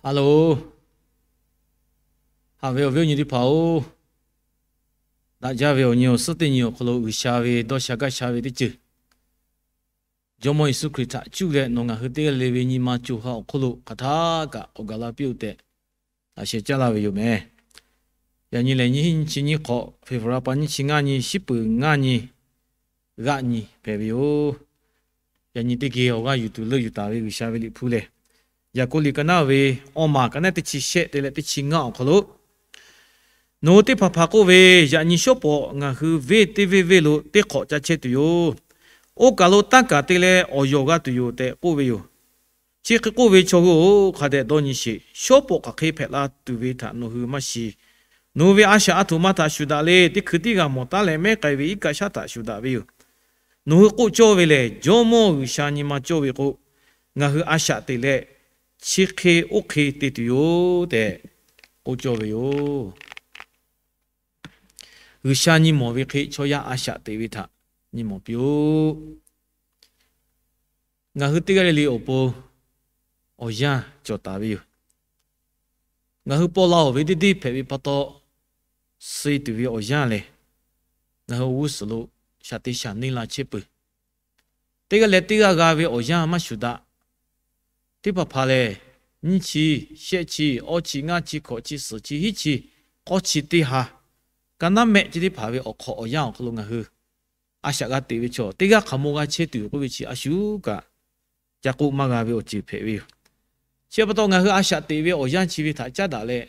Hello, haꞈ ve awˬ viˉ awˬ nyi teˇ hpaˍ-oˬ, daꞈ jaˇ ve awˬ nyi awˬ suhˉ teˇ nyi awˬ hk'aw lo G'uiˬsha ve dawˇ sha gaˇ sha ve teˇ ceuˬ, Jawˇmawˇ Yeˍsuˆ Hkriꞈ htaꞈ cuˇ leh nawˬ ngaˬ hui teˇ g'aˇ le ve nyi ma co ha awˬ hk'oˆ lo hk'aˬ htaˇ kaꞈ k'awꞈ gaˬ la piˇ-oˆ tehꞈ, laꞈ sheh caˉ laˇ ve yoˬ meh. Yaꞈ nyi lehˬ, nyiˇ hinˉ nyiˇ chi nyiˇ hk'awꞈ, February pa nyiˇ chi ngaˇ nyi, shiˉ peuˍ ngaˇ nyi, g'aˆ nyi hpehꞈ ve yoˬ. Yaꞈ nyi teˇ geh awˬ g'aˇ yuˬ tuˬ leuˆ yuˬ taˍ ve G'uiˬsha ve liꞈ hpu lehˬ, Yaˍkoˆ liꞈ ka naˉ ve awˇ maˬ ka naˉ teˇ chi shehˆ te leh teˇ chi ngaˇ awˬ hk'aw lo, Nawˬ hui teˇ hpaˍ hpaˍ k'oˆ ve, Yaꞈ nyi shawˉ pawˍ ngaˬ hui venˇ teˇ venˇ venˇ lo teˇ hk'awꞈ ca chehˇ tuˬ yoˬ. Oˇ kaˬ lo tanˇ kaˬ te leh awˬ yawˬ g'a tuˬ yoˬ tehꞈ k'oˆ ve yoˬ. Chi hk'e k'oˆ ve chaw hui-oˬ, hk'a dehꞈ dawˇ nyi sheˍ. Shawˉ pawˍ hk'aˬ hk'e hpehꞈ la tuˬ ve htaꞈ nawˬ hui maˇ shiˍ. Nawˬ hui ve a shaꞈ a htoꞈ ma htaꞈ shuˍ daꞈ le. Teˇ hkui tiˉ g'a mawˬ taˉ leh mehˉ k'ai ve iˉ kaˆ shaˉ htaꞈ shuˍ daꞈ ve yoˬ. Nawˬ hui k'oˆ cawˇ ve lehˬ, Jawˇmawˇ G'uiˬsha nyi ma cawˇ ve k'o, ngaˬ hui a shaꞈ teꞈ leh, chi hk'e oˇ hk'e te tuˬ yoˬ tehꞈ k'oˆ cawˇ ve yoˬ. G'uiˬsha nyi mawˬ ve hk'e chaw yaˇ a shaꞈ teꞈ ve htaꞈ nyi mawˬ piˇ-oˆ. Ngaˬ hui teˇ g'aˇ le le awˬ pon awˬ yanˇ cawˬ taˍ ve yoˬ. Ngaˬ hui paw la-oˬ ve deˇ deˇ hpehꞈ ve pa taw, suh tuˬ ve awˬ yanˇ lehˬ, ngaˬ hui awˬ g'uˇ suhˍ lo shaˍ te shaˍ neˇ la chehˇ peuˬ. Teˇ g'aˇ leh teˇ g'aˇ g'a ve awˬ yanˇ maˇ shuˍ daꞈ. Teˇ hpaˍ hpaˍ lehˬ, nyiˇ chi, shehˆ chi, awˇ chi, ngaˇ chi, hkawꞈ chi, suhˍ chi, hiˉ chi, k'awˇ chi teˇ ha, ka naˉ mehˆ chi teˇ hpaˍ ve awˬ hk'awꞈ awˬ yanˇ awˬ hk'aw lo ngaˬ hui a shaꞈ g'a teꞈ ve chaw, teˇ g'aˇ hk'aˬ maw g'a chehˇ tuˬ k'oˆ ve chi a shu kaꞈ, ca k'oˆ maˇ g'a ve awˬ ceuˬ hpehꞈ ve yoˬ. Chi pa taw ngaˬ hui a shaꞈ teꞈ ve awˬ yanˇ chi ve htaꞈ caˉ daꞈ leh,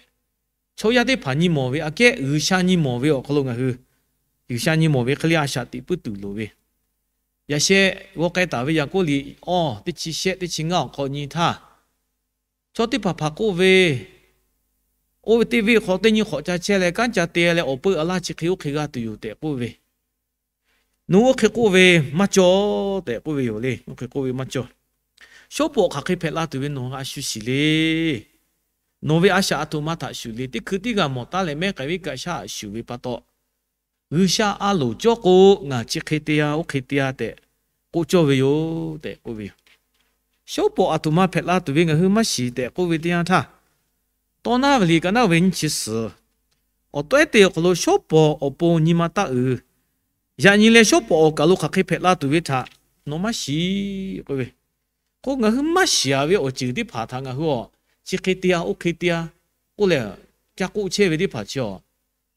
chaw yaˇ teˇ hpaˍ nyi mawˬ ve aꞈ kehˉ G'uiˬsha nyi mawˬ ve awˬ hk'aw lo ngaˬ hui G'uiˬsha nyi mawˬ ve hk'e le a shaꞈ teꞈ puiˉ tuˬ loˍ ve, yaꞈ sheh g'aw k'ai taˍ ve Yaˍkoˆ liꞈ awˇ teˇ chi shehˆ teˇ chi ngaˇ awˬ hk'aw nyi htaˇ, chaw teˇ hpaˍ hpaˍ k'oˆ ve, oˇ ve teˇ venˇ hk'aw teˇ nyi hk'awꞈ ca chehˇ leh kanˉ ca te leh awˬ peu aˬ laˇ chi hk'e oˇ hk'e g'a tuˬ yoˬ tehꞈ k'oˆ ve, nawˬ oˇ hk'e k'oˆ ve maˇ cawˬ tehꞈ k'oˆ ve yoˬ le. Oˇ hk'e k'oˆ ve maˇ cawˬ. Shawˉ pawˍ hk'aˬ hk'e hpehꞈ la tuˬ ve nawˬ a shu shiˍ le. Nawˬ ve a shaꞈ a htoꞈ ma htaꞈ shuˍ le. Teˇ hkui tiˉ g'a mawˬ taˉ leh mehˉ k'ai ve iˉ kaˆ shaˉ htaꞈ shuˍ ve pa taw, G'uiˬsha a loˍ cawˇ k'o, ngaˬ chi hk'e te-a oˇ hk'e te-a tehꞈ k'oˆ cawˇ ve yoˬ tehꞈ k'oˆ ve yoˬ. Shawˉ pawˍ a htoꞈ ma hpehꞈ la tuˬ ve ngaˬ hui maˇ shiˍ tehꞈ k'oˆ ve teˇ yanˇ htaˇ, Tawˇ naˉ ve liꞈ ka naˉ ve nyiˇ chi suhˍ, awˬ tawehˉ te awˬ hk'aw lo shawˉ pawˍ awˬ pon nyi ma taˇ uiˍ. Yaꞈ nyi leh shawˉ pawˍ awˬ kaˬ lo hk'aˬ hk'e hpehꞈ la tuˬ ve htaꞈ nawˬ maˇ shiˍ k'oˆ ve, k'o ngaˬ hui maˇ shiˍ-a ve awˬ ceuˬ teˇ hpaˍ htaꞈ ngaˬ hui a chi hk'e te-a oˇ hk'e te-a k'oˆ leh, ca k'oˆ chehˇ ve teˇ hpaˍ chi a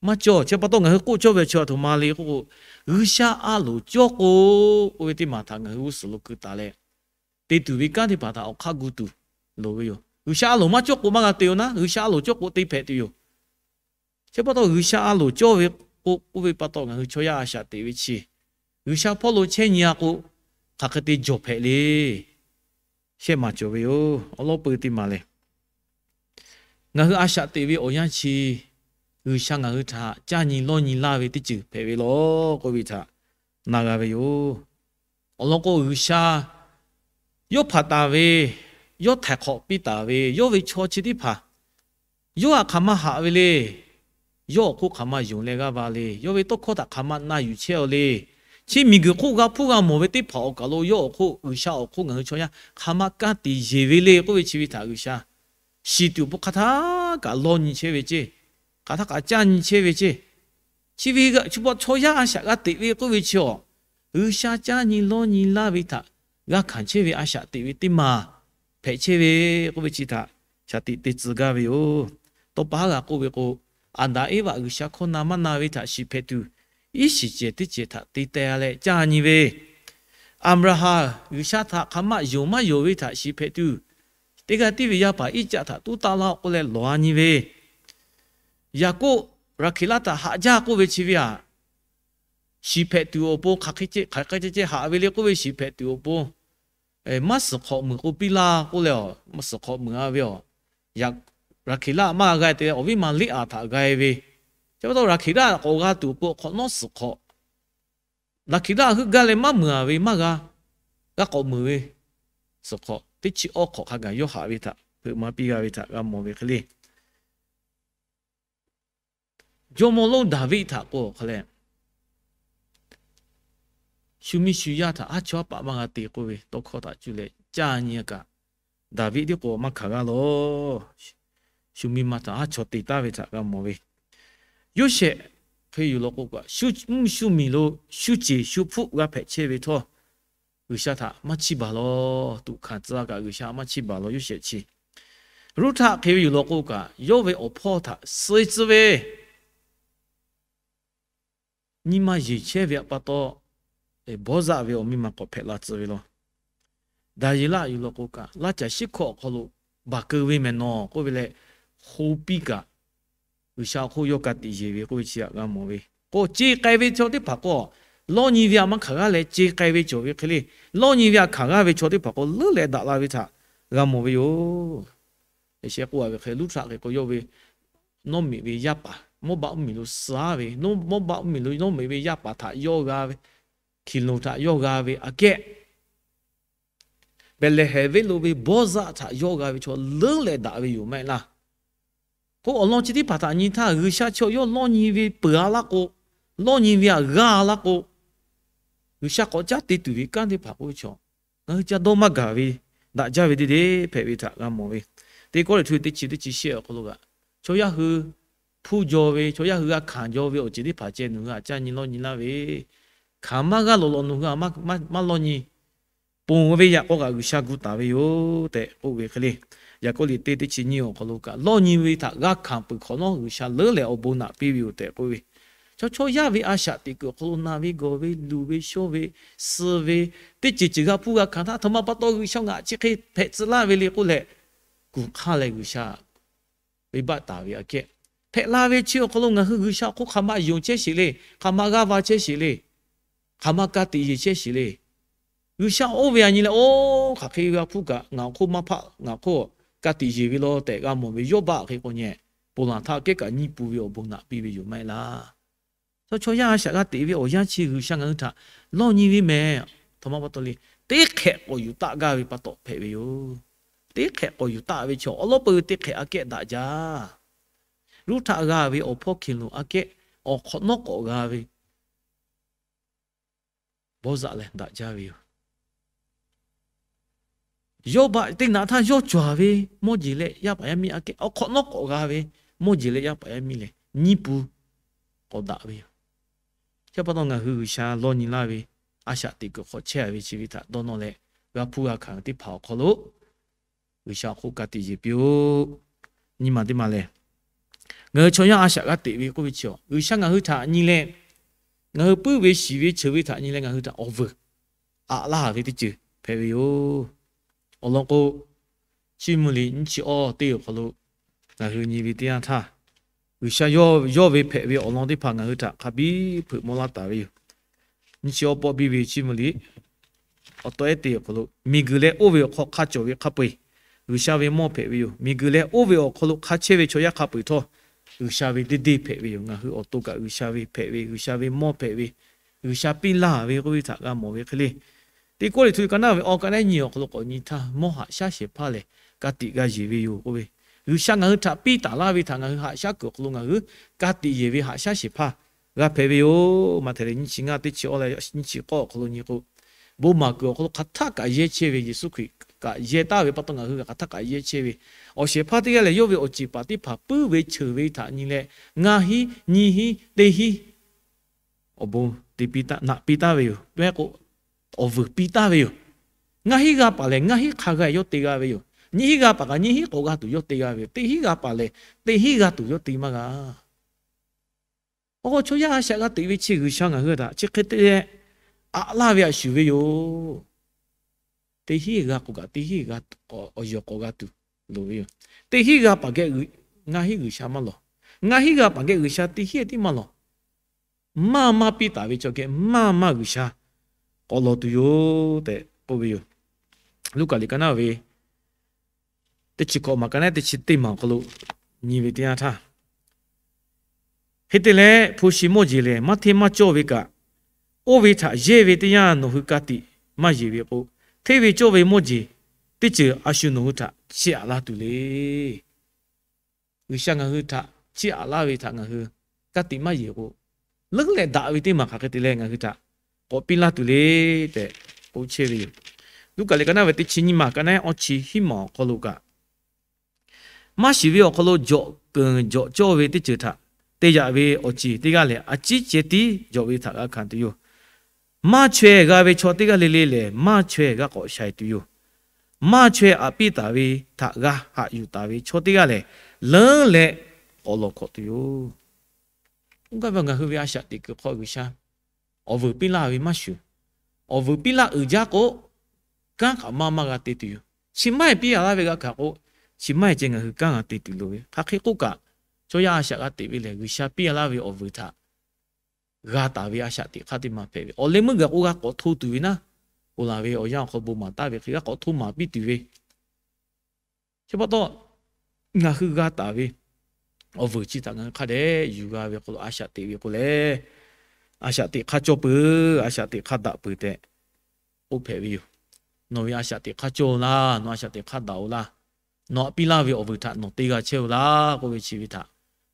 maˇ cawˬ. Chi pa taw ngaˬ hui k'oˆ cawˇ ve chi a htoꞈ ma le k'oˆ k'o, G'uiˬsha a loˍ cawˇ k'o, k'oˆ ve teˇ maˬ htaꞈ ngaˬ hui g'uˇ suhˍ lo keu taˍ leh, te tuˬ ve kanˉ teˇ hpaˍ htaꞈ awˬ hk'aˇ gu tuˬ loˍ ve yoˬ. G'uiˬsha a loˍ maˇ cawˇ k'o maˇ g'a te-o naˉ, G'uiˬsha a loˍ cawˇ k'o te hpehꞈ tuˬ yoˬ. Chi pa taw G'uiˬsha a loˍ cawˇ ve k'o, k'oˆ ve pa taw ngaˬ hui chaw yaˇ a shaꞈ teꞈ ve chi, G'uiˬsha hpawˇ lo chehˇ nyi-a k'o, hk'aˬ hk'e te jawˬ hpehꞈ le. Shehˆ maˬ cawˬ ve yoˬ. Awˬ lawn peu teˇ maˬ lehˬ, ngaˬ hui a shaꞈ teꞈ ve awˬ yanˇ chi, G'uiˬsha ngaˬ hui htaꞈ caˇ nyi lawˇ nyi laˇ ve teˇ ceuˬ hpehꞈ ve law k'oˆ ve htaꞈ na g'a ve yoˬ. Awˬ lawn k'o, G'uiˬsha yawˇ hpanˍ taˍ ve, yawˇ htaiˍ hk'awꞈ piˇ taˍ ve yawˇ ve chaw chi teˇ hpaˍ, yawˇ htaꞈ hk'aˬ ma haꞈ ve le. Yawˇ awˬ hk'oˆ hk'aˬ ma yonˍ leh g'aˇ va le. Yawˇ ve tawˇ hkawˇ htaꞈ hk'aˬ ma na yuˬ chehˇ-a le. Chi miˬguiˬ hk'oˆ g'a hpuˇ g'a mawˬ ve teˇ hpaˍ awˬ kaˬ lo yawˇ awˬ hk'oˆ, G'uiˬsha awˬ hk'oˆ ngaˬ hui chaw yaˇ hk'aˬ ma kanˉ te yeˬ ve le k'oˆ ve chi ve htaꞈ G'uiˬsha shiˍ tuˬ awˬ pon hk'aˬ htaˇ kaꞈ lawˇ nyi chehˇ ve ceˇ, hk'aˬ htaˇ kaꞈ caˇ nyi chehˇ ve ceˇ. Chi ve g'a chi pa chaw yaˇ a shaꞈ g'a teꞈ ve k'oˆ ve chi awˬ, G'uiˬsha caˇ nyi lawˇ nyi laˇ ve htaꞈ g'a hkanˍ chehˇ ve a shaꞈ teꞈ ve teˇ maˬ hpehꞈ chehˇ ve k'oˆ ve chi htaꞈ shaˍ tiꞈ te tcuh gaˇ ve yoˬ. Tawˇ pa haˉ g'a k'oˆ ve k'o, Aˍdanˍ Eˇvaꞈ G'uiˬsha hkawˇ na maˇ na ve htaꞈ shiˍ hpehꞈ tuˬ, iˉ shiˍ cehˬ teˇ cehˬ htaꞈ te teh leh caˇ nyi ve, Aˍbraˍhanˍ G'uiˬsha htaꞈ hk'aˬ ma yonˍ maˇ yonˍ ve htaꞈ shiˍ hpehꞈ tuˬ, teˇ g'aˇ tiˉ ve yaˇ paˍ Iˉcaˆ htaꞈ tuˉ taˆ laˇ-oˆ k'oˆ leh lawˬ-a nyi ve, Yaˍkoˆ Raˍhkeˍlaˆ htaꞈ haꞈ jaˇ k'oˆ ve chi ve aꞈ, shiˍ hpehꞈ tuˬ awˬ pon hk'aˬ hk'e ceh haꞈ ve le k'oˆ ve shiˍ hpehꞈ tuˬ awˬ pon, maˇ suhˍ hk'awꞈ muiˬ k'o piˇ laˇ k'oˆ leh, maˇ suhˍ hk'awꞈ muiˬ-a ve aˬ, Raˍhkeˍlaˆ maˇ g'a g'a te leh awˬ viˉ ma Leˇaˍ htaꞈ g'a-e ve, chi pa taw Raˍhkeˍlaˆ k'awꞈ g'a tuˬ awˬ pon hk'awꞈ nawˉ suhˍ hk'awꞈ, Raˍhkeˍlaˆ heuˆ gaˇ leh maˇ muiˬ-a ve maˇ g'a, g'a k'awꞈ muiˬ ve, suhˍ hk'awꞈ teˇ chi awˇ hk'awꞈ hk'a gaˬ yawˇ haꞈ ve htaꞈ hpeuꞈ maˍ piˇ g'a ve htaꞈ g'a mawˬ ve hk'e le. Jawˇmawˇ lonˉ Daˍviˆ htaꞈ k'o hk'a leh, shu miˇ shu yaˇ htaꞈ aˉ chawˇ aˉ paˍ maˇ g'a te k'oˆ ve tawˇ hkawˇ htaꞈ cuˇ leh caˇ nyi kaꞈ, Daˍviˆ tiˉ k'o maˇ hkanˍ g'aˇ lawˬ. Shu miˇ ma htaꞈ haˉ chaw te taˍ ve htaꞈ g'a mawˬ ve. Yoˇsehꞈ hk'e yuˬ law k'o kaꞈ, shu mvuhˇ shu miˬ lo shu ceˬ shu hpfuhˆ g'a hpehꞈ chehˇ ve htawˇ, G'uiˬsha htaꞈ maˇ chiˇ baˬ lawˬ. Tuꞈ hkanˍ tcuh la kaꞈ G'uiˬsha maˇ chiˇ baˬ lawˬ. Yoˇsehꞈ chi Ruˇhtaˆ hk'e ve yuˬ law k'o kaꞈ, yawˇ ve awˬ hpawˇ htaꞈ suh-e tcuh ve nyi ma yeˬ chehˇ ve pa taw, Bawˇzaˆ ve awˬ miˇ ma k'awꞈ hpehꞈ la tcuh ve law. Daˍyeˍlaˆ yuˬ law k'o kaꞈ, laˇ caˬ shiˉ hkawˇ awˬ hk'aw lo baˬ keu ve mehˬ nawˬ k'oˆ ve leh, ho piˇ kaꞈ G'uiˬsha awˬ hk'oˆ yawˇ ka tiꞈ yeˬ ve k'oˆ ve chi htaꞈ g'a mawˬ ve. K'o ce k'ai ve chaw teˇ hpaˍ k'o, lawˇ nyi ve htaꞈ maˇ hkanˍ g'aˇ leh ce k'ai ve cawˬ ve hk'e le, lawˇ nyi ve htaꞈ hkanˍ g'aˇ ve chaw teˇ hpaˍ k'o leuˉ leh daꞈ la ve htaꞈ g'a mawˬ ve yoˬ. Eˬ shehˆ k'oˆ a ve hk'e, Ruˇhtaˆ hk'e k'o yawˇ ve nawˇ meꞈ ve yaˇ paˍ, Mawˇbaˆ mvuhˇmiˬ lo suh ve, Mawˇbaˆ mvuhˇmiˬ lo nawˇ meꞈ ve yaˇ paˍ htaꞈ yawˇ g'a ve, Hkiˍlonˍ htaꞈ yawˇ g'a ve aꞈ kehˉ, Behˍlehˍhehnˍ venˇ lo ve Bawˇzaˆ htaꞈ yawˇ g'a ve chaw leuˉ leh daꞈ ve yoˬ maˇ heˆ laˇ. K'o awˬ lawn chi teˇ hpaˍ htaꞈ nyi htaˇ, G'uiˬsha chi awˬ yawˇ lawˇ nyi ve peuˬ a laˇ k'o, lawˇ nyi ve htaꞈ g'a a laˇ k'o, G'uiˬsha k'awꞈ caˉ te tuˬ ve kanˉ teˇ hpaˍ k'oˆ ve chaw, ngaˬ hui ca dawˇ maˇ gaˬ ve, daꞈ jaˇ ve deˇ deˇ hpehꞈ ve htaꞈ g'a mawˬ ve. Teˇ Kawˇrenˍhtuˆ teˇ chi teˇ chi shehˆ awˬ hk'aw lo kaꞈ, chaw yaˇ hui hpu jaw ve, chaw yaˇ hui g'a hkanˍ jaw ve awˬ ceuˬ teˇ hpaˍ ceh nawˬ hui htaꞈ caˇ nyi lawˇ nyi laˇ ve, hkanˍ maˇ g'aˇ lawꞈ lawꞈ nawˬ hui htaꞈ maˇ lawˇ nyi. Ponˬ ve yaꞈ k'aw kaꞈ G'uiˬsha gu taˍ ve yoˬ tehꞈ k'oˆ ve hk'e le. Yaˍkoˆ liꞈ teˇ teˇ chi nyiˇ awˬ hk'aw lo kaꞈ, lawˇ nyi ve htaꞈ g'a hkanˍ peuˬ hk'awꞈ nawˉ G'uiˬsha leuˉ leh awˬ bon naꞈ piˇ ve yoˬ tehꞈ k'oˆ ve. Chaw chaw yaˇ ve a shaꞈ teꞈ kuiˬ awˬ hk'aw lo na ve gawˬ ve luˬ ve shawˇ ve suh ve, teˇ ceuˬ ceuˬ g'a hpuˇ g'a hkanˍ htaˇ, htoꞈ ma pa taw G'uiˬsha ngaˬ chi hk'e hpehꞈ tcuh laˇ ve le k'oˆ leh, kuˬ hk'aˇ leh G'uiˬsha venˇbaˆ taˍ ve aꞈ kehˉ, hpehꞈ la ve chi awˬ hk'aw lo ngaˬ hui G'uiˬsha awˬ hk'oˆ hk'aˬ ma yonˍ chehˇ sheˍ le, hk'aˬ ma g'aˇ va chehˇ sheˍ le, hk'aˬ ma ka tiꞈ yeˬ chehˇ sheˍ le. G'uiˬsha oˇ ve a nyi leh, oˇ hk'aˬ hk'e g'a hpuˇ kaꞈ ngaˬ awˬ hk'oˆ maˇ hpaˆ, ngaˬ awˬ hk'oˆ ka tiꞈ yeˬ ve law tehꞈ g'a mawˬ ve Yawˇbaˆ hk'e k'o nyeh, ponˬ laˬ htaˇ kehˉ kaꞈ nyiˇ pu ve awˬ bon naꞈ piˇ ve yoˬ maˇ heˆ laˇ. Chaw chaw yaˇ a shaꞈ g'a teꞈ ve awˬ yanˇ chi G'uiˬsha ngaˬ hui htaꞈ lawˇ nyi ve mehˬ. Htoꞈ ma pa taw le, teˇ hk'ehꞈ k'awꞈ yuˬ taˆ gaˇ ve pa taw hpehꞈ ve yoˬ. Teˇ hk'ehꞈ k'awꞈ yuˬ taˆ ve chaw awˬ lawˉ peu teˇ hk'ehꞈ aꞈ kehˉ daꞈ jaˇ. Ruˇhtaˆ g'a ve awˬ hpawˇ Hkiˍlonˍ aꞈ kehˉ awˬ hk'awꞈ nawˉ k'awꞈ g'a ve Bawˇzaˆ leh daꞈ jaˇ ve yoˬ. Yawˇbaˆ teˇ naꞈ htaˇ yawˇ cawˬ ve mawˇ jeˬ leh yaˇ paˍ yaˇ miˇ aꞈ kehˉ awˬ hk'awꞈ nawˉ k'awꞈ g'a ve, mawˇ jeˬ leh yaˇ paˍ yaˇ miˇ lehˬ nyiˇ pu k'awꞈ daꞈ ve yoˬ. Chi pa taw ngaˬ hui G'uiˬsha lawˇ nyi laˇ ve a shaꞈ teꞈ kuiˬ hk'aw chehˇ ve chi ve htaꞈ dawˇ nawˇ leh, g'a hpuˇ g'a hkanˍ teˇ hpaˍ awˬ hk'aw lo G'uiˬsha awˬ hk'oˆ ka tiꞈ yeˬ piˇ-oˆ. Nyi ma teˇ ma lehˬ, ngaˬ hui chaw yaˇ a shaꞈ g'a teꞈ ve k'oˆ ve chi, G'uiˬsha ngaˬ hui htaꞈ nyi leh, ngaˬ hui puiˉ ve shiˍ ve cheuˬ ve htaꞈ nyi leh ngaˬ hui htaꞈ awˬ vuiˬ aꞈ laˇ ve teˇ ceuˬ hpehꞈ ve yoˬ. Awˬ lawn k'o, Chiˇ mvuh liꞈ nyiˇ chi awˇ teˇ awˬ hk'aw lo ngaˬ hui nyi ve teˇ yanˇ htaˇ, G'uiˬsha yawˇ ve hpehꞈ ve awˬ lawn teˇ hpaˍ ngaˬ hui htaꞈ hk'a biˇ hpeuꞈ maw laˇ taˍ ve yoˬ. Nyiˇ chi awˇ pawˆ biˇ ve Chiˇ mvuh liꞈ awˬ taw ehˉ teˇ awˬ hk'aw lo, miˬguiˬ leh oˇ ve awˬ hk'aw hk'a cawˬ ve hk'a peu-eˬ G'uiˬsha ve mawˇ hpehꞈ ve yoˬ. Miˬguiˬ leh oˇ ve awˬ hk'aw lo hk'a chehˇ ve chaw yaˇ hk'a peu-eˬ htawˇ, G'uiˬsha ve deˇ deˇ hpehꞈ ve yoˬ. Ngaˬ hui awˬ to kaꞈ G'uiˬsha ve hpehꞈ ve, G'uiˬsha ve mawˇ hpehꞈ ve, G'uiˬsha piˇ laˇ ve k'oˆ ve htaꞈ g'a mawˬ ve hk'e le. Teˇ Kawˇrenˍhtuˆ ka naˆ ve awˬ ka naˆ nyi awˬ hk'aw lo k'awꞈ nyi htaˇ, mawˇ haꞈ shaˉ shehˍ hpaˇ lehˬ, ka tiꞈ g'a yeˬ ve yoˬ k'oˆ ve, G'uiˬsha ngaˬ hui htaꞈ piˇ taˍ laˇ ve htaꞈ ngaˬ hui haꞈ shaˉ kuiˬ awˬ hk'aw lo ngaˬ hui ka tiꞈ yeˬ ve haꞈ shaˉ shehˍ hpaˇ g'a hpehꞈ ve yoˬ. Maꞈhtehˍ lehˬ nyiˇ chi ngaˇ teˇ chi awˇ leh nyiˇ chi k'awˇ awˬ hk'aw lo nyi k'o, bon maˍ kuiˬ awˬ hk'aw lo hk'aˬ htaˆ kaꞈ yehˇ chehˇ ve Yeˍsuˆ Hkriꞈ kaꞈ yehˇ taˍ ve pa taw ngaˬ hui kaꞈ hk'aˬ htaˆ kaꞈ yehˇ chehˇ ve, awˬ shehˍ hpaˇ teˇ g'aˇ lehˬ yawˇ ve awˬ ceˬ paˍ teˇ hpaˍ puiˉ ve cheuˬ ve htaꞈ nyi leh, ngaˇ hinˉ nyiˇ hinˉ teˇ hinˉ awˬ bon te piˇ taˍ, naꞈ piˇ taˍ ve yoˬ. Ve k'o, awˬ vuiˬ piˇ taˍ ve yoˬ. Ngaˇ hinˉ g'a paˍ lehˬ ngaˇ hinˉ hk'a g'a yawˇ te g'a ve yoˬ. Nyiˇ hinˉ g'a paˍ kaꞈ nyiˇ hinˉ k'awꞈ g'a tuˬ yawˇ te g'a ve yoˬ. Teˇ hinˉ g'a paˍ lehˬ teˇ hinˉ g'a tuˬ yawˇ te maˇ g'a. Awˬ k'o chaw yaˇ a shaꞈ g'a teꞈ ve chi G'uiˬsha ngaˬ hui htaꞈ chi hk'e te leh aꞈ laˇ ve a shuˍ ve yoˬ. Teˇ hinˉ g'a k'o kaꞈ teˇ hinˉ g'a awˬ yawˬ k'awꞈ g'a tuˬ loˍ ve yoˬ. Teˇ hinˉ g'a paˍ geh ngaˇ hinˉ G'uiˬsha maˇ lawˬ. Ngaˇ hinˉ g'a paˍ geh G'uiˬsha teˇ hinˉ tiˉ maˇ lawˬ. Maˇ maˇ piˇ taˍ ve chaw geh maˇ maˇ G'uiˬsha k'awꞈ lawˬ tuˬ yoˬ tehꞈ k'oˆ ve yoˬ. Luˉkaꞈ liꞈ ka naˆ ve teˇ chi hkawꞈ maˬ ka naˆ teˇ chi teˇ maˬ awˬ hk'aw lo nyi ve teˇ yanˇ htaˇ, hk'e te leh hpu shi mawˇ jeˬ lehˬ maˇ hteˇ maˇ cawˇ ve kaꞈ, oˇ ve htaꞈ yehˇ ve teˇ yanˇ nawˬ hui ka tiꞈ maˇ yeˬ ve k'o, hteˇ ve cawˇ ve mawˇ jeˬ teˇ ceuˬ a shu nawˬ hui htaꞈ chiˇ aꞈ laˇ tuˬ le. G'uiˬsha ngaˬ hui htaꞈ chiˇ aꞈ laˇ ve htaꞈ ngaˬ hui ka tiꞈ maˇ yeˬ k'o, leuˉ leh daꞈ ve teˇ maˬ hk'aˬ hk'e te leh ngaˬ hui htaꞈ k'awꞈ piˇ laˇ tuˬ le tehꞈ k'oˆ chehˇ ve yoˬ. Luˉkaꞈ liꞈ ka naˉ ve teˇ chi nyiˇ maˬ ka naˉ awˇ chi hiˉ maˬ awˬ hk'aw lo kaꞈ, maˇ shiˍ ve awˬ hk'aw lo jawꞈ keunˍ jawꞈ cawˇ ve teˇ ceuˬ htaꞈ te yaꞈ ve awˬ ceˬ teˇ g'aˇ lehˬ, a ciˉ ceh tiˉ jawꞈ ve htaꞈ g'a hkanˍ tuˬ yoˬ. Maˇ chaweh g'a ve chaw teˇ g'aˇ le le lehˬ, maˇ chaweh g'a k'awꞈ shaiˍ tuˬ yoˬ. Maˇ chaweh aꞈ piˇ taˍ ve htaꞈ g'a haꞈ yuˬ taˍ ve chaw teˇ g'aˇ lehˬ, leuˉ leh k'awꞈ lawˬ hkawꞈ tuˬ yoˬ. Oˇ gaˇ ve ngaˬ hui ve a shaꞈ teꞈ kuiˬ hk'aw G'uiˬsha awˬ vuiˬ piˇ laˇ ve maˇ shuˍ. Awˬ vuiˬ piˇ laˇ uiˍ jaˇ k'o, kanˉ kaꞈ maˇ maˇ g'a te tuˬ yoˬ. Chi maˇ heˆ piˇ a laˇ ve g'a hkanˍ k'o, chi maˇ heˆ ceh ngaˬ hui kanˉ g'a te tuˬ loˍ ve. Hk'aˬ hk'e k'oˆ kaꞈ, chaw yaˇ a shaꞈ g'a teꞈ ve lehˬ, G'uiˬsha piˇ a laˇ ve awˬ vuiˬ htaꞈ g'a taˍ ve a shaꞈ teꞈ hk'aˇ teˇ ma hpehꞈ ve. Awˬ leh meuˇ gaˬ k'o g'a k'awꞈ hto tuˬ ve naˉ, ponˬ laˬ ve awˬ yanˇ awˬ hk'aw bon maˍ taˍ ve hk'e g'a k'awꞈ hto maˍ piˇ tuˬ ve. Chi pa taw, ngaˬ hui g'a taˍ ve awˬ vuiˬ chi htaꞈ ngaˬ hui hk'a dehꞈ yuˬ g'a ve hk'aw lo a shaꞈ teꞈ ve k'o lehˬ, a shaꞈ teꞈ hk'aˇ cawˇ peuˬ, a shaꞈ teꞈ hk'aˇ daꞈ peuˬ tehꞈ k'oˆ hpehꞈ ve yoˬ. Nawˬ ve a shaꞈ teꞈ hk'aˇ cawˇ-oˬ laˇ, nawˬ a shaꞈ teꞈ hk'aˇ daꞈ-oˬ laˇ, nawˬ aꞈ piˇ laˇ ve awˬ vuiˬ htaꞈ nawˬ te g'a chehˇ-oˬ laˇ k'oˆ ve chi ve htaꞈ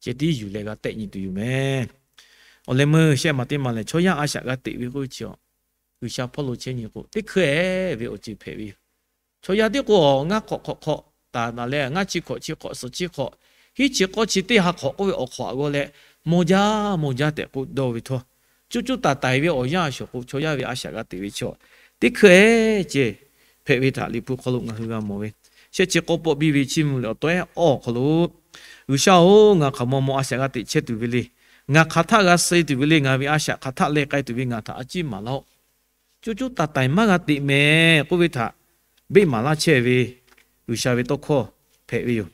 ceh tiˉ yuˬ leh g'a tehˆ nyi tuˬ yoˬ mehˍ. Awˬ leh meuˇ shehˆ maˬ teˇ maˬ lehˬ, chaw yaˇ a shaꞈ g'a teꞈ ve k'oˆ ve chi, G'uiˬsha hpawˇ lo chehˇ nyi k'o, teˇ hkui-e ve awˬ ceuˬ hpehꞈ ve yoˬ. Chaw yaˇ tiˉ k'o, ngaˇ hk'awꞈ hk'awꞈ hk'awꞈ taˍ taˍ leh, ngaˇ chi hk'awꞈ chi hk'awꞈ suhˍ chi hk'awꞈ, hiˉ chi k'awˇ chi teˇ ha hk'awꞈ k'oˆ ve awˬ hk'awꞈ aꞈ g'awˇ leh, mawˇ jaˇ mawˇ jaˇ tehꞈ k'oˆ dawˇ ve htawˇ, coˇ coˇ taiˍ taiˍ ve awˬ yanˇ a shaˍ k'o, chaw yaˇ ve a shaꞈ g'a teꞈ ve chaw teˇ hkui-e ceh hpehꞈ ve htaꞈ Liꞈ hpu hk'aw lo ngaˬ hui g'a mawˬ ve. Shehˆ chi k'awˇ pawˆ biˇ ve chiˇ mvuh liꞈ awˬ tawehˉ awˇ awˬ hk'aw lo, G'uiˬsha-oˬ, ngaˬ hk'aˬ maw maw a shaꞈ g'a teꞈ chehˇ tuˬ ve le. Ngaˬ hk'aˬ htaˆ g'a suh tuˬ ve le. Ngaˬ ve a shaꞈ hk'aˬ htaˆ leh k'ai tuˬ ve ngaˬ htaꞈ a ciˉ maˍ laˇ-oˆ. Coˇ coˇ taiˍ taiˍ maˇ g'a teꞈ mehˍ k'oˆ ve htaꞈ beˆ maˍ laˇ chehˇ ve G'uiˬsha ve tawˇ hkawˇ hpehꞈ ve yoˬ.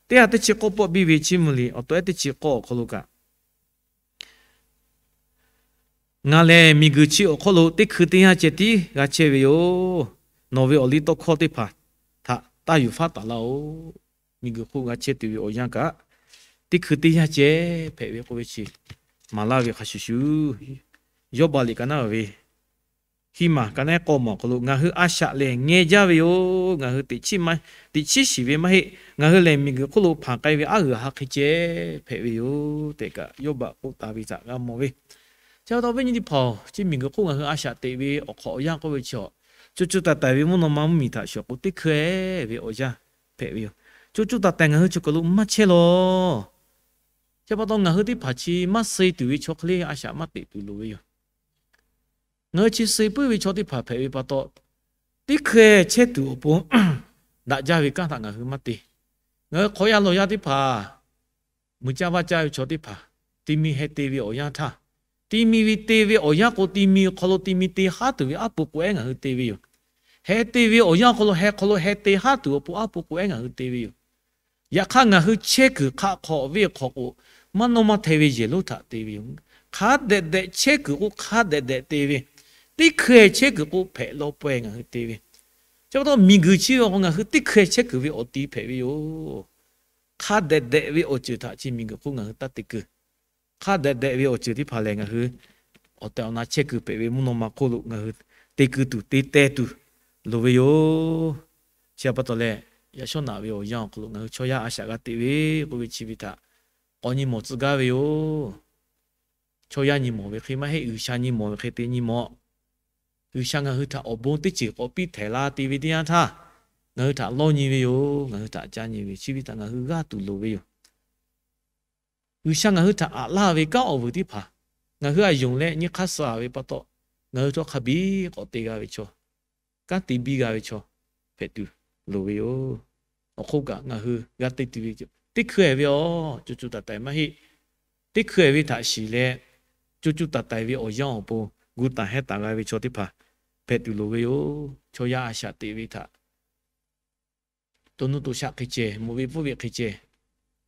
Teˇ ha teˇ chi k'awˇ pawˆ biˇ ve chiˇ mvuh liꞈ awˬ tawehˉ teˇ chi k'awˇ awˬ hk'aw lo kaꞈ, Ngaˬ lehˬ miˬguiˬ chi awˬ hk'aw lo teˇ hkui teˇ yanˇ ceh tiˉ g'a chehˇ ve yoˬ. Nawˬ ve awˬ liˇ tawˇ hkawˇ teˇ hpaˍ htaꞈ taˇ yuˬ faˉ taˍ laˇ-oˬ. Miˬguiˬ hk'oˆ g'a chehˇ tuˬ ve awˬ yanˇ kaꞈ, teˇ hkui teˇ yanˇ ceh hpehꞈ ve k'oˆ ve chi maˍ laˇ ve hk'a shuˍ shuˍ, Yawˇbaˆ liꞈ ka naˉ ve hiˉ maˬ ka naˉ k'awˇ maˬ awˬ hk'aw lo, ngaˬ hui a shaꞈ lehˬ ngeh jaˇ ve yoˬ. Ngaˬ hui teꞈ chiˉ shiˍ ve maˇ heˆ. Ngaˬ hui lehˬ miˬguiˬ hk'oˆ lo hpanˍ k'ai ve aˉ g'uiˬ ha hk'e ceh hpehꞈ ve yoˬ tehꞈ kaꞈ, Yawˇbaˆ k'oˆ taˍ ve htaꞈ g'a mawˬ ve. Chi pa taw, viˉ nyi teˇ hpaˍ-oˬ, chi miˬguiˬ hk'oˆ ngaˬ hui a shaꞈ teꞈ ve awˬ hk'awꞈ awˬ yanˇ k'oˆ ve chi, coˇ coˇ taiˍ taiˍ ve mvuhˇ naw ma mvuhˇmiˬ htaꞈ shuˍ k'o, teˇ hkui-e ve awˬ yanˇ hpehꞈ ve yoˬ. Coˇ coˇ taiˍ taiˍ ngaˬ hui chaw kaˬ lo maˇ chehˇ lawˬ. Chi pa taw, ngaˬ hui teˇ hpaˍ chi maˇ suh tuˬ ve chaw hk'e le a shaꞈ maˇ teꞈ tuˬ loˍ ve yoˬ. Ngaˬ hui chi suh puiˉ ve chaw teˇ hpaˍ hpehꞈ ve pa taw, teˇ hkui-e chehˇ tuˬ awˬ pon daꞈ jaˇ ve kanˉ htaꞈ ngaˬ hui maˇ te. Ngaˬ hui hk'awꞈ yaˇ lawˬ yaˇ teˇ hpaˍ, muiˬ caˇ vaˇ caˇ ve chaw teˇ hpaˍ, ti mi heh te ve awˬ yanˇ htaˇ, ti mi ve te ve awˬ yanˇ k'o, ti mi awˬ hk'aw lo ti mi te haˉ tuˬ ve aˉ po k'oꞈ ehˉ ngaˬ hui te ve yoˬ. Heh te ve awˬ yanˇ hk'aw lo heh hk'aw lo heh te haˉ tuˬ awˬ pon aˉ po k'oꞈ ehˉ ngaˬ hui te ve yoˬ. Yaꞈ hk'aˇ, ngaˬ hui chehˇ kuiˬ hk'aˆ hk'awꞈ ve hk'awꞈ k'o, maˇ nawˇ maˇ hteh ve yehˬ lonˉ htaꞈ te ve yoˬ. Hk'a dehꞈ dehꞈ chehˇ kuiˬ k'o, hk'a dehꞈ dehꞈ te ve, teˇ hkui-e chehˇ kuiˬ k'o, hpehꞈ lawˇ pawehˇ ngaˬ hui te ve. Chi pa taw, miˬguiˬ chi ve k'o, ngaˬ hui teˇ hkui-e chehˇ kuiˬ ve awˬ ti hpehꞈ ve yoˬ. Hk'a dehꞈ dehꞈ ve awˬ ceuˬ htaꞈ chi miˬguiˬ hk'oˆ ngaˬ hui taˇ te kuiˬ. Hk'a dehꞈ dehꞈ ve awˬ ceuˬ teˇ hpaˍ lehˬ, ngaˬ hui awˬ tehˬ awˬ na chehˇ kuiˬ hpehꞈ ve mvuhˇ naw ma hk'oˆ lo ngaˬ hui te kuiˬ tuˬ te teh tuˬ loˍ ve yoˬ. Chi pa taw leh, yaꞈ shawˉ naꞈ ve awˬ yanˇ awˬ hk'aw lo ngaˬ hui chaw yaˇ a shaꞈ g'a teꞈ ve k'oˆ ve chi ve htaꞈ k'awꞈ nyi mawˬ tcuh gaˇ ve yoˬ. Chaw yaˇ nyi mawˬ ve hk'e maˇ heˆ, G'uiˬsha nyi mawˬ ve hk'e te nyi mawˬ. G'uiˬsha ngaˬ hui htaꞈ awˬ bon teˇ ceuˬ k'awꞈ piˇ htehꞈ la te ve teˇ yanˇ htaˇ, ngaˬ hui htaꞈ lawˇ nyi ve yoˬ. Ngaˬ hui htaꞈ caˇ nyi ve, chi ve htaꞈ ngaˬ hui g'aˇ tuˬ loˍ ve yoˬ. G'uiˬsha ngaˬ hui htaꞈ aꞈ laˇ ve kanˉ awˬ vuiˬ teˇ hpaˍ ngaˬ hui a yonˍ leh nyi hk'aˇ suh-a ve pa taw, ngaˬ hui htawˇ hk'a biˇ k'awꞈ te g'a ve chaw, kanˉ te biˇ g'a ve chaw hpehꞈ tuˬ loˍ ve yoˬ. Awˬ hk'oˆ kaꞈ, ngaˬ hui g'a te tuˬ ve teˇ hkui-e ve awˬ, coˇ coˇ taiˍ taiˍ maˇ heˆ. Teˇ hkui-e ve htaꞈ shiˍ leh, coˇ coˇ taiˍ taiˍ ve awˬ yanˇ awˬ pon gu taˍ heh taˍ g'a ve chaw teˇ hpaˍ hpehꞈ tuˬ loˍ ve yoˬ. Chaw yaˇ a shaꞈ teꞈ ve htaꞈ to nuˇ to shaˆ hk'e ceh, mvuhˇ ve pfuhˇ ve hk'e ceh,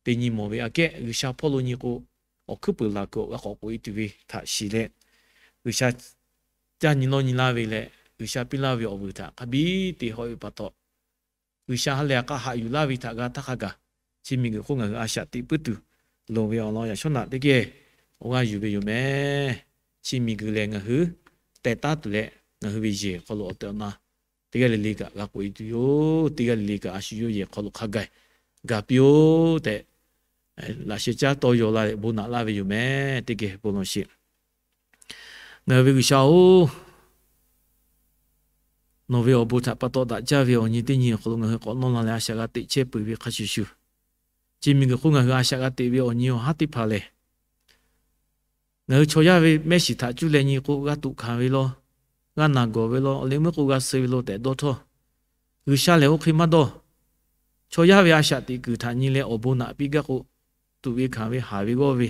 te nyi mawˬ ve aꞈ kehˉ, G'uiˬsha hpawˇ lo nyi k'o, awˬ hkuiˉ peuˬ laˬ kuiˬ awˬ g'a k'awꞈ k'oꞈ-e tuˬ ve htaꞈ shiˍ leh, G'uiˬsha caˇ nyi lawˇ nyi laˇ ve leh, G'uiˬsha piˇ laˇ ve awˬ vuiˬ htaꞈ hk'a biˇ te haw ve pa taw, G'uiˬsha ha lehˬ a k'a haꞈ yuˬ laˇ ve htaꞈ g'a htaˇ hk'a gaˬ, chi miˬguiˬ hk'oˆ ngaˬ hui a shaꞈ teꞈ puiˉ tuˬ loˍ ve awˬ lawn yaꞈ shawˉ naꞈ teˇ geh awˬ g'aˇ yuˬ ve yoˬ mehˍ. Chi miˬguiˬ lehˬ ngaˬ hui teh taˉ tuˬ leh, ngaˬ hui ve yehˬ hk'aw lo awˬ tehˬ awˬ na teˇ g'aˇ le le kaꞈ g'a k'oꞈ-e tuˬ yoˬ. Teˇ g'aˇ le le kaꞈ a shu yawˇ yehˬ hk'aw lo hk'a gaˬ gaˬ piˇ-oˆ tehꞈ, laꞈ sheh caˉ tawˇ yaw laˇ leh bon naꞈ laˇ ve yoˬ mehˍ. Teˇ geh bon lawˬ sheˍ. Ngaˬ hui ve G'uiˬsha-oˬ, Nawˬ ve awˬ bon htaꞈ pa taw daꞈ jaˇ ve awˬ nyi teˇ nyi awˬ hk'aw lo ngaˬ hui k'awꞈ nawˇ la leh a shaꞈ g'a teꞈ chehˇ peuˬ ve hk'a shuˍ shuˍ, chi miˬguiˬ hk'oˆ ngaˬ hui a shaꞈ g'a teꞈ ve awˬ nyi awˬ haˉ teˇ hpaˍ lehˬ, ngaˬ hui chaw yaˇ ve mehˆ shiˍ htaꞈ cuˇ leh nyi k'o, g'a tuꞈ hkanˍ ve law, g'a naˬ gawˬ ve law, awˬ leh meuˇ k'o g'a suh ve law tehꞈ dawˇ htawˇ, G'uiˬsha lehˬ oˇ hk'e maˇ dawˇ. Chaw yaˇ ve a shaꞈ teꞈ kuiˬ htaꞈ nyi leh awˬ bon naꞈ piˇ gaˇ k'o, tuꞈ ve hkanˍ ve, haˍ ve g'awˇ ve,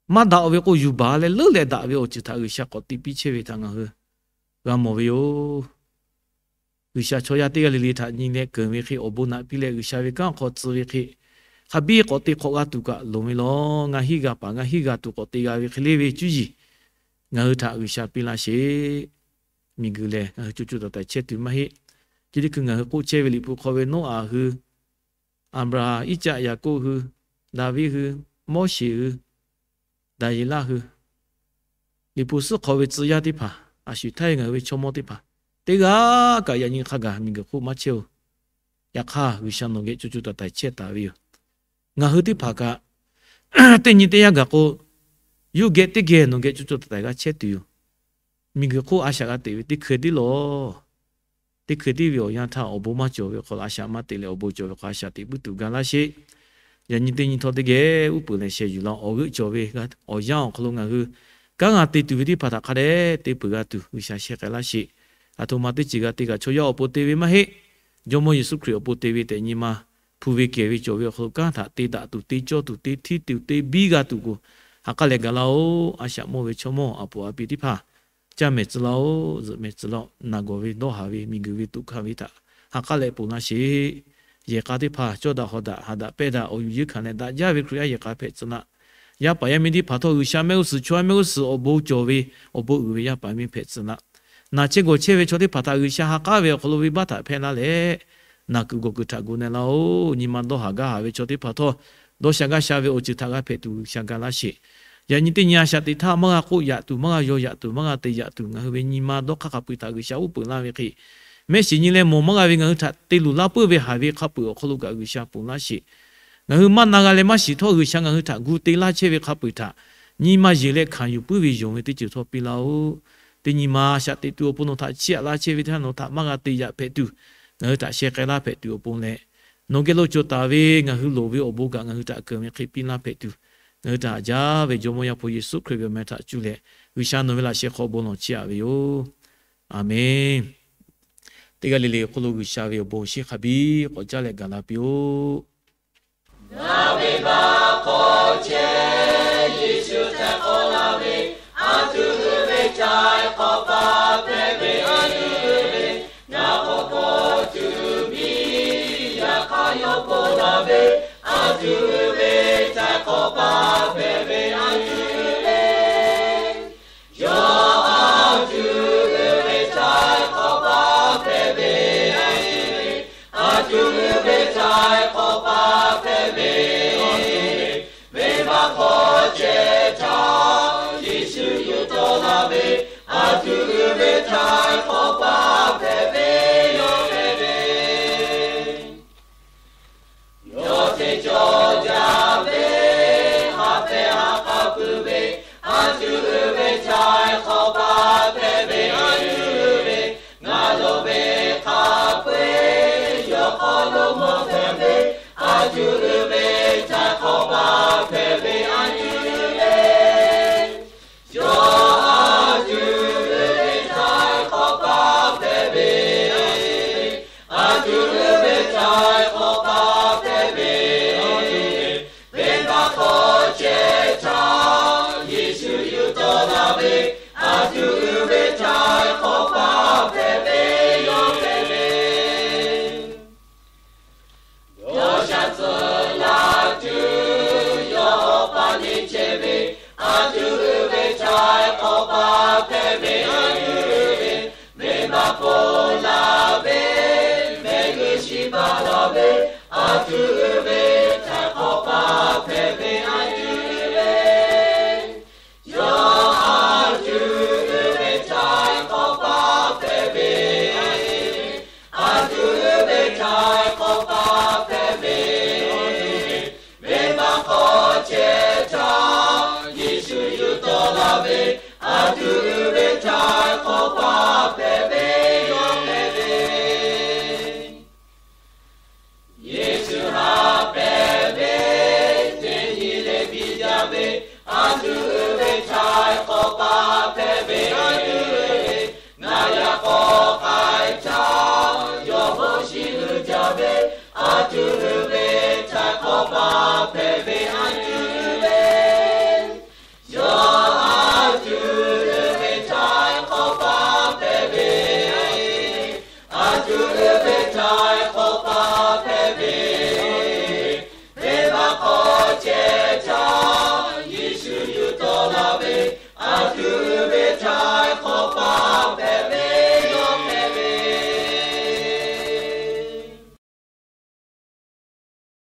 maˇ daꞈ ve k'o, yuˬ baˬ leh leuˉ leh daꞈ ve awˬ ceuˬ htaꞈ G'uiˬsha k'awꞈ te piˇ chehˇ ve htaꞈ ngaˬ hui g'a mawˬ ve yoˬ. G'uiˬsha chaw yaˇ teˇ g'aˇ le le htaꞈ nyi leh keunˍ ve hk'e, awˬ bon naꞈ piˇ leh G'uiˬsha ve kanˉ hk'aw tcuh ve hk'e, hk'a biˇ k'awꞈ te hk'awꞈ g'a tuˬ kaꞈ loˍ ve law. Ngaˬ hiˆ g'a paˍ, ngaˬ hiˆ g'a tuˬ k'awꞈ te g'a ve hk'e le ve cuˇ yiˍ ngaˬ hui htaꞈ G'uiˬsha piˇ laˇ sheˍ. Miˬguiˬ lehˬ ngaˬ hui co co taiˍ taiˍ chehˇ tuˬ maˇ heˆ. Chi teˇ hkui ngaˬ hui k'oˆ chehˇ ve Liꞈ hpu hk'aw ve Noˉaꞈ hui, Aˍbraˍhanˍ, Iˉcaˆ, Yaˍkoˆ hui, Daˍviˆ hui, Moˉseˍ hui, Daˍyeˍlaˆ hui, Liꞈ hpu suhˉ hk'aw ve tcuh yaˇ teˇ hpaˍ, a shu htaˇ ngaˬ hui ve chaw mawˇ teˇ hpaˍ, teˇ g'aˇ kaꞈ yaꞈ nyi hk'a gaˬ miˬguiˬ hk'oˆ maˇ chehˇ oˬ. Yaꞈ hk'aˇ, G'uiˬsha nawˬ geh co co taiˍ taiˍ chehˇ taˍ ve yoˬ. Ngaˬ hui teˇ hpaˍ kaꞈ, teˇ nyi teˇ yanˇ gaˬ k'o, yawˇ geh teˇ geh nawˬ geh co co taiˍ taiˍ g'a chehˇ tuˬ yoˬ. Miˬguiˬ hk'oˆ a shaꞈ g'a teꞈ ve teˇ hkui tiˉ lawˬ. Teˇ hkui tiˉ ve awˬ yanˇ htaˇ awˬ bon maˇ cawˬ ve hk'aw lo a shaꞈ maˇ teꞈ leh awˬ bon cawˬ ve hk'aw a shaꞈ teꞈ puiˉ tuˬ ga laˇ sheˍ. Yaꞈ nyi teˇ nyi htawˇ teˇ geh uˉ peunˍ leh sheh yuˬ laˇ. Awˬ g'euˆ cawˬ ve awˬ yanˇ awˬ hk'aw lo ngaˬ hui kanˉ g'a te tuˬ ve teˇ hpaˍ htaꞈ hk'a dehꞈ te peuˬ g'a tuˬ G'uiˬsha sheh k'ai laˇ sheˍ. Aˬ htoꞈ ma teˇ ceuˬ g'a te kaꞈ chaw yaˇ awˬ pon te ve maˇ heˆ. Jawˇmawˇ Yeˍsuˆ Hkriꞈ awˬ pon te ve tehꞈ nyi ma hpu ve kehˬ ve cawˬ ve awˬ hk'aw lo kanˉ htaꞈ te daꞈ tuˬ, te cawˇ tuˬ, te htiˇ tuˬ, te biˇ g'a tuˬ k'o, ha k'aˉ leh gaˬ laˇ-oˆ. A shaꞈ mawˇ ve chaw mawˇ aˬ poˍ aˬ pi teˇ hpaˍ, caˇ mehˍ tcuh laˇ-oˆ, zuhꞈ mehˍ tcuh laˇ-oˆ. Naˬ gawˬ ve, dawˇ haˍ ve, miˬguiˬ ve tuꞈ hkanˍ ve htaꞈ ha k'aˉ leh ponˬ laˇ sheˍ. Yehˬ k'a teˇ hpaˍ cawˇ daꞈ hawˍ daꞈ, ha daꞈ pehˇ daꞈ, awˬ yuˬ yeunˇ hkanˍ leh daꞈ jaˇ ve Hkriꞈ yaˇ yehˬ k'a hpehꞈ tcuh laˇ. Yaˇ paˍ yaˇ miˇ teˇ hpaˍ htawˇ G'uiˬsha mehˆ g'uˇ suhˍ, chaw yaˇ mehˆ g'uˇ suhˍ awˬ bon cawˬ ve, awˬ bon uiˍ ve yaˇ paˍ yaˇ miˇ hpehꞈ tcuh laˇ. Naˬ chehˇ gawˬ chehˇ ve chaw teˇ hpaˍ htaꞈ G'uiˬsha ha k'aˉ ve awˬ hk'aw lo venˇbaˆ htaꞈ hpehˇ laˇ leh, naˬ kuiˬ gawˬ kuiˬ htaꞈ gu na laˇ-oˆ. Nyi ma dawˇ haˍ gaˇ haˍ ve chaw teˇ hpaˍ htawˇ, dawˇ sha gaˇ sha ve awˬ ceuˬ htaꞈ g'a hpehꞈ tuˬ G'uiˬsha ga laˇ sheˍ. Yaꞈ nyi teˇ nyi a shaꞈ teꞈ htaˇ maˇ g'a k'oˆ yaꞈ tuˬ, maˇ g'a yaw yaꞈ tuˬ, maˇ g'a te yaꞈ tuˬ, ngaˬ hui ve nyi ma dawˇ hk'aˇ hk'a peu-eˬ htaꞈ G'uiˬsha uˉ peunˍ laˇ ve hk'e, mehˆ shiˍ nyi leh mawˬ maˇ g'a ve ngaˬ hui htaꞈ te luˬ laˇ puiˉ ve haˍ ve hk'a peu-eˬ awˬ hk'aw lo kaꞈ G'uiˬsha ponˬ laˇ sheˍ. Ngaˬ hui maˇ na g'a leh maˇ shiˍ htawˇ G'uiˬsha ngaˬ hui htaꞈ gu te laˇ chehˇ ve hk'a peu-eˬ htaꞈ nyi ma yeˬ leh hkanˍ yuˬ puiˉ ve yonˍ ve teˇ ceuˬ htawˇ piˇ laˇ-oˆ. Teˇ nyi ma a shaꞈ teꞈ tuˬ awˬ pon nawˬ htaꞈ chiˇ aꞈ laˇ chehˇ ve teˇ htaˇ nawˬ htaꞈ maˇ g'a te yaꞈ hpehꞈ tuˬ, ngaˬ hui htaꞈ sheh k'ai laˇ hpehꞈ tuˬ awˬ pon leh, nawˬ geh lo cawˬ taˍ ve ngaˬ hui loˍ ve awˬ bon kaꞈ ngaˬ hui htaꞈ keunˍ ve hk'e piˇ laˇ hpehꞈ tuˬ, ngaˬ hui htaꞈ haꞈ jaˇ ve Jawˇmawˇ Yaˇ hpu Yeˍsuˆ Hkriꞈ ve awˬ meh htaꞈ cuˇ leh, G'uiˬsha nawˬ ve laꞈ sheh hk'aw bon lawˬ chiˇ aꞈ ve yoˬ. Aˬmenˍ. Teˇ g'aˇ le le awˬ hk'aw lo G'uiˬsha ve awˬ bon awˬ shinˉ hk'a biˇ k'awꞈ caˉ leh gaˬ la piˇ-oˆ. Ngaˬ ve baˆ hk'aw chehˇ Yeˍsuˆ htaiˍ k'awꞈ la ve, a tuꞈ hui ve htaiˍ hk'awꞈ paˍ hpehꞈ ve, a tuꞈ hui ve ngaˬ k'awꞈ k'awꞈ tuꞈ piˇ. Yaꞈ hk'aˇ yawˇ k'oˆ laˇ ve, a tuꞈ hui ve htaiˍ hk'awꞈ paˍ hpehꞈ ve, a tuꞈ hui ve Yawˇ a tuꞈ hui ve htaiˍ hk'awꞈ paˍ hpehꞈ ve, a tuꞈ hui ve htaiˍ hk'awꞈ paˍ hpehꞈ ve, venˇbaˆ hk'aw chehˇ htaˇ Yeˍsuˆ yuˬ tawˆ la ve, a tuꞈ hui ve htaiˍ hk'awꞈ paˍ hpehꞈ ve yoˬ. Yawˇ hteˇ cawˇ jaˇ ve, ha hpehˇ ha k'a pui ve, a tuꞈ hui ve htaiˍ hk'awꞈ paˍ hpehꞈ ve, a tuꞈ hui ve ngaˬ lo ve hk'a peu-eˬ yawˇ hk'aw lo mawˬ hpehꞈ ve, a tuꞈ hui ve ve